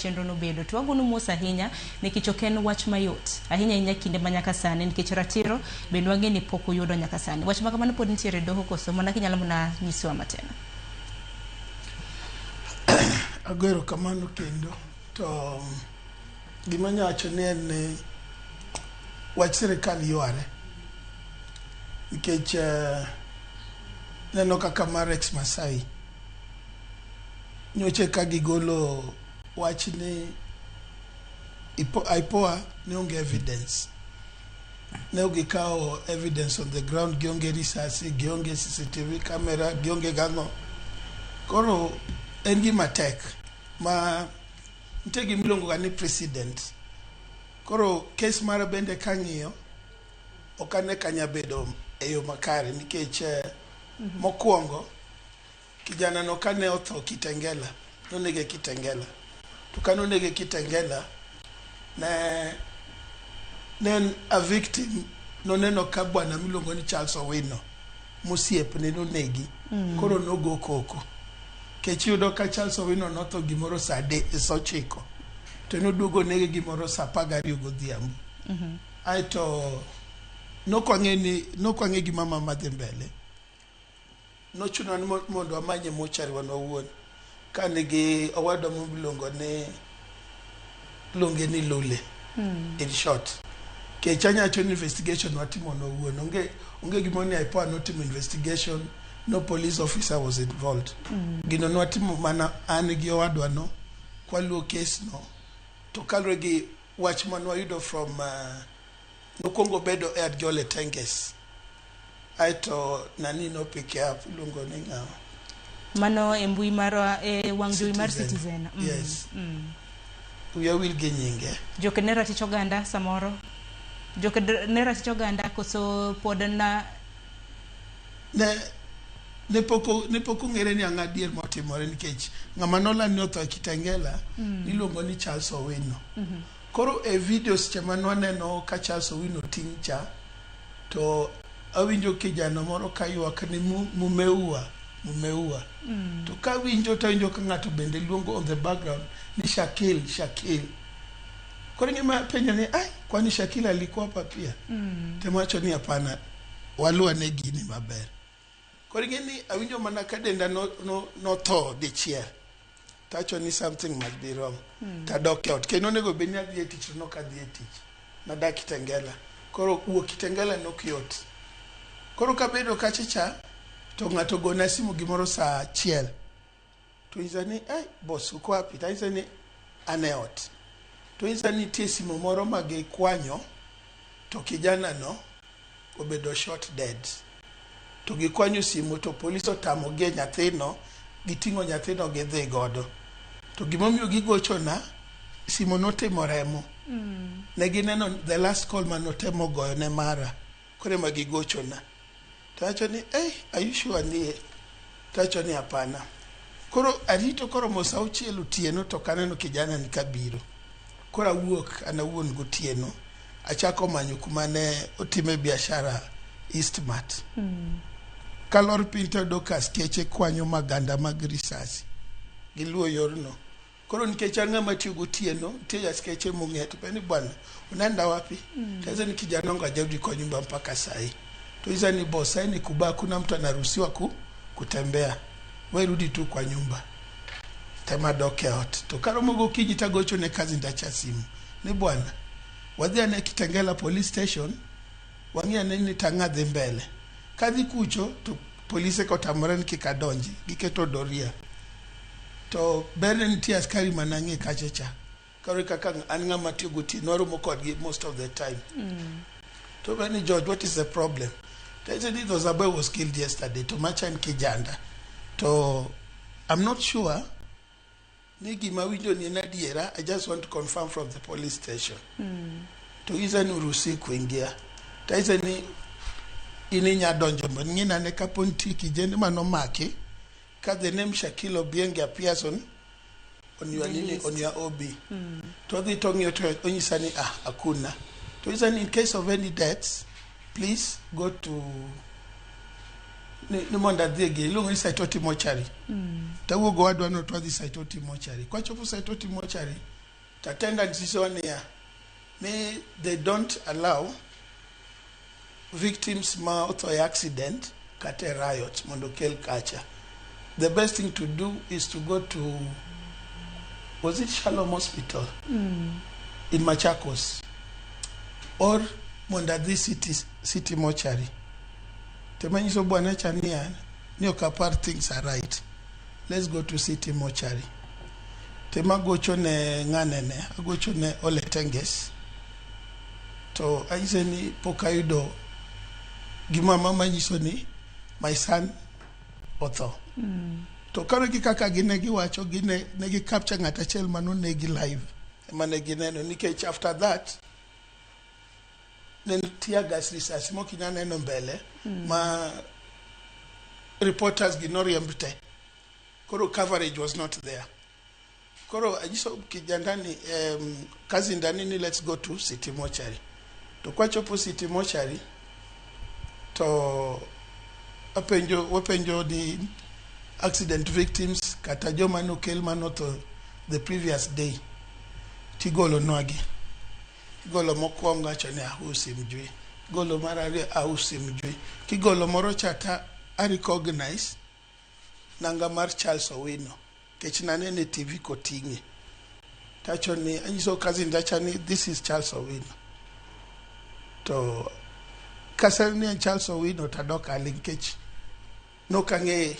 chenro nobedo. To wagonu mos ahinya nikech ok en wach mayot ahinya ahinya kinde ma nyaka sani nikech ratiro bende wang'e ni pok uyudo nyaka sani. Wach ma kamano pod nitiere e doho koso mana kinyalo mana nyisowa matin. Ago erokamano kendo to gima anyalo wacho ni en ni wach sirikal yware nikech ineno kaka mar ex Masai nyocha ka gigolo wach ni IPOA ne onge evidence ne ok gikawo evidence on the ground gionge risasi gionge CCTV camera gionge gang'o koro en gima tek ma nitie gima iluongo ga ni precedent koro case mara bende kang'iyo ok ane ka nya bedo e yo makare nikech mokwongo kijana no kane otho Kitengela nonege Kitengela to kane onege Kitengela ne ne en a victim noneno ka bwana miluongo ni Charles Owino mosiepne nonegi koro nogo koko kech iyudo ka Charles Owino notho gimoro saa adek saa ochiko to noduogo onege gimoro saa apar gariyo godhiambo aeto nokwang'e ni nokwang'e gima mama dhi mbele nochuno ni mondo wamanye mochari wan wawuon ka nigi owadwa miluongo ni luonge ni Lule in short kech anya wacho ni investigation watimo nowuon onge onge gimoro ni IPOA notimo investigation no police officer was involved gino nwatimo mana an gi owadwa no kwaluwo case no to kaluwore gi wach manwayudo from nokwongo bedo aired gi Ole Tenges aeto nani no pick up iluongo ni ng'awa Mano e mbui mar e wang' jowi mar Citizen. Yes. Wiya wil gi nyinge. Joked ne ratich oganda samoro. Joked ne ratich oganda koso pod na Ne ne pok ne pok ong'ere ni ang'o adier motimore nikech ng'ama noland ni otho e Kitengela niluongo ni Charles Owino. Koro e video seche mane waneno ka Charles Owino ting' cha to awinjo kijana moro ka ywak ni mumeua mumeua. To kawinjo to awinjo ka ng'ato bende luongo on the background ni Shakil Shakil. Koro ing'e penjo ni ai kwani Shakil alikuwa hapa pia? Temawacho ni hapana walu ane gini maber. Koro ing'e ni awinjo mana ka denda notho dichiel. Tawacho ni something must be wrong. Tadok e ot. Kendo onego bed ni adhi e tich to nok adhi e tich. Nadak Kitengela. Koro wuok Kitengela nok yot. Koro kabedo kacha cha to ng'ato ogona simu gimoro saa achiel. To nyisa ni ai boss uko wapi? Tanyise ni an e ot. To nyisa ni nitie simu moro ma gikwanyo to kijana no obedo shot dead. To gikwanyo simu to polis otamogi e nyathino, giting'o nyathino gidhi godo. To gimomiyo gigochona, simu notimo remo. Ne gineno the last call manotemo goyo ne mara, koro ema gigochona. To awacho ni, hey, are you sure ni To awacho ni hapana. Koro arito koromo saa auchiel otieno to ok aneno kijana ni kabiro. Koro awuok an awuon gotieno, achako manyo kuma ne otime biashara Eastmart. Kalor piny tayudo ka askeche kwanyo maganda mag risasi. Giluwo yorno. Koro nikech an ng'ama tiyo gotieno, nitie askeche mong'eya to penjo ni bwana, unaenda wapi? Mm. ni kijana wangu hajarudi kwa nyumba mpaka sahi. To nyisa ni boss, sahi ni kubaya, kuna mtu anaruhusiwa kutembea. We rudi tu kwa nyumba. Tema dok e ot. To karomo gokinyi tagocho ne kazi ndacha simu. Ni bwana, wadhi ane Kitengela police station, wang'i ane ni tang'a dhi mbele. Kadhi kucho to polise kotamore ni kik adonji, giketo doria. To berne nitie askari manang'e kacha cha. Koro kaka an ng'ama tiyo gotieno waromo kodgi most of the time. To be ni George, what is the problem? To I said, there a boy was killed yesterday. To macha en kijanda. To I'm not sure ni gima winjo ni en adiera. I just want to confirm from the police station. To nyisa ni uruhusi kuingia. To anyise ni in inya donjo mondo ing'i nane kapo nitie kijende manomaki ka the name Shakil Obieng appears on your nini, on your OB. To odhi to ong'iyo to onyisa ni ah hakuna. To onyisa ni in case of any deaths please go to ni mondo adhi e gini iluongo ni Saitoti Mochari. Tawuok gowadwa no to wadhi Saitoti Mochari. Kwachopo Saitoti Mochari to attendant nyisowa niya ni they don't allow victims ma otho e accident kata e riot mondo okel kacha. The best thing to do is to go to was it Shalom Hospital in Machakos or mondo adhi city mortuary. Temanyiso bwana cha niya ni ok apar things are right. Let's go to city mortuary. Tema gocho ne ng'anene, agocho ne Ole Tenges. To anyise ni pok ayudo gima mama nyiso ni my son otho. To koro gi kaka gine giwacho gine ne gi capture ng'at achiel manonegi live ema ne gineno nikech after that ne tear gas risasi mok inyal neno mbele ma reporters gi noriemb te koro coverage was not there koro anyiso kijana ni cousin dani ni let's go to city mortuary to kwachopo city mortuary to apenjo wapenjo ni accident victims kata joma nokel manotho the previous day tigolo nwagi igolo mokwongo acho ni huyu simjui golo mar ariyo huyu simjui kigolo moro cha ta a recognize nanga mar Charles Owino nikech nanene e TV koting'e tacho ni anyiso cousin dacha ni this is Charles Owino to kasani ni en Charles Owino tadok ali nikech nok ang'e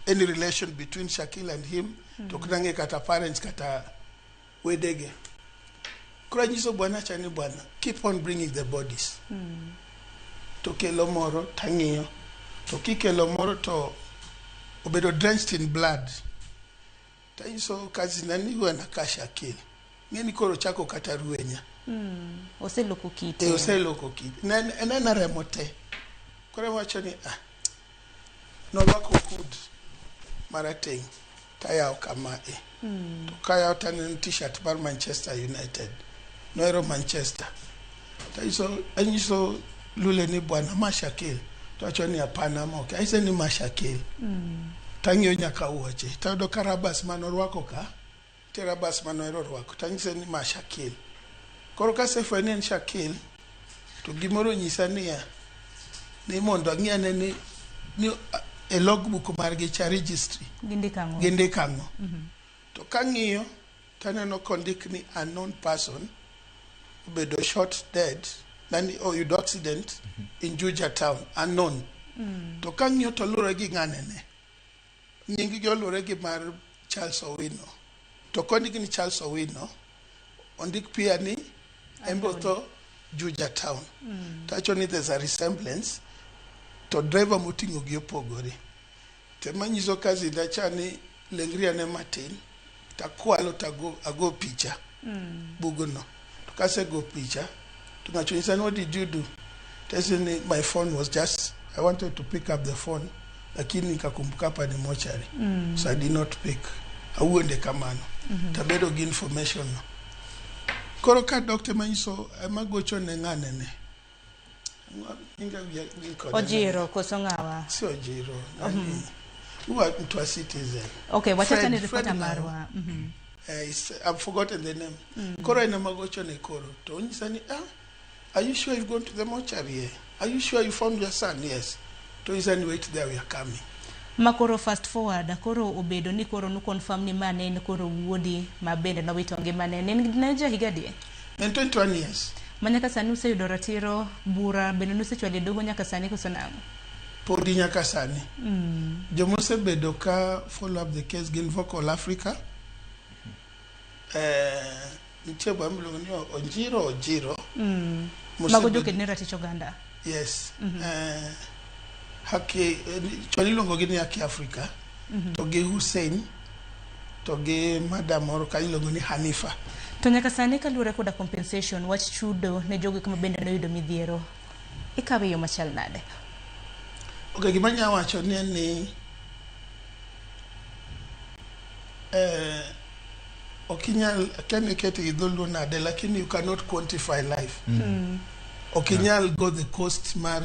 any relation between Shakil and him to ok nang'e kata parents kata wedege koro anyiso bwana cha ni bwana keep on bringing the bodies to kelo moro tang'iyo to kikelo moro to obedo drenched in blood tanyiso cousin ni huyu anakaa Shakil ng'e ni koro chako kata ruenya Oseloko kite. e oseloko kite ne en ena remo te koro wacho ni ah norwako hood marateng' tayawo kama e to kayawo taneno t-shirt mar Manchester United nohero Manchester tanyiso anyiso Lule ni bwana ma Shakil to wacho ni hapana ma ok anyise ni ma Shakil tang'iyo nyaka wuoche tayudo ka rabas manorwako ka nitie rabas manohero rwako tanyise ni ma Shakil koro kasefwenyo ni en Shakil to gimoro onyisa niya ni mondo ang'i ane ni e logbook margi cha registry Gindiko ang'o? gindiko ang'o to kang'iyo taneno kondik ni unknown person obedo shot dead nani oyudo accident in Juja town unknown to kang'iyo to luwore gi ng'anene nying gi oluwore gi mar Charles Owino to kondik ni Charles Owino ondik pia ni en be otho Juja town tawacho ni there's a resemblance to driver moting'o gi opogore tema nyiso cousin cha ni lengri ane matin takwalo tago ago picha bugno to kasego picha to ng'acho nyisa ni what did you do tase ni my phone was just I wanted to pick up the phone lakini nikakumbuka hapa ni mochari so I did not pick awuonde kamano tabedo gi information no koro ka doctor manyiso ema gocho ne ng'anene Nyinga wiya wil kode. Ojiro koso ng'awa? Si Ojiro nani huwa mtu wa Citizen. Okay, wachacha Fred- ni reporter Fred Ng'awa. marwa. I've forgotten the name. Koro en ema gochone koro. To onyisa ni, ah, are you sure you've gone to the mortuary? Yeah. Are you sure you found your son? Yes. To onyisa ni wait there, we are coming. Ma koro fast forward, koro obedo ni koro nu confirm ni ma ne en koro wuodi ma bende nowito ngimane. Ne en ne ja higa adi? En 21 years. Ma nyaka sani useyudo ratiro bura bende nusechwalo e doho nyaka sani koso nang'o? Podi nyaka sani. Jomosebedo ka follow up the case gin Vocal Africa. Nitie bwana miluongo ni Onjiro Ojiro. Mago joked ne ratich oganda. Yes. Haki, chon iluongo gi ni Haki Africa. To gi Hussein. To gi madam moro ka iluongo ni Hanifa. To nyaka sani kaluwore koda compensation wach chudo ne jogo eko ma bende noyudo midhiero ikawe e yo machal nade? Ok, gima anyalo wacho ni en ni ok inyal akia ni ikete gi dholuo nade lakini you cannot quantify life. Ok inyal go the cost mar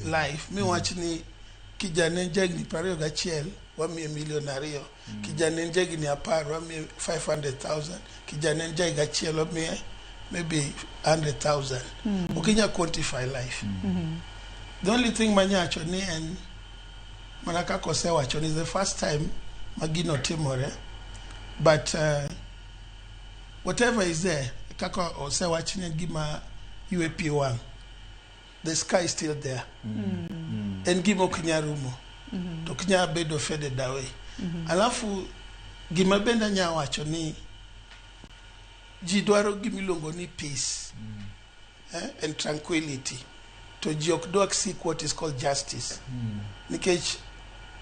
life miwach ni Kijana en jahigni 21, wamiye milion 2. Kijana en jahigni 10, wamiye 500,000. Kijana en jahiga 1, wamiye maybe 100,000. Ok inyal quantify life. The only thing manyawacho ni en mana kaka osewacho ni the first time ma gino timore, but whatever is there, kaka osewach ni en gima ywe pi wang', the sky is still there. En gima ok nyal rumo to ok nyal bedo faded away. Alafu gima bende anya wacho ni ji dwaro gimiluongo ni peace and tranquility, to ji ok dwar seek what is called justice, nikech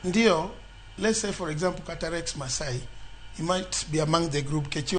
ndio, let's say for example, kata Rex Masai, he might be among the group, nikech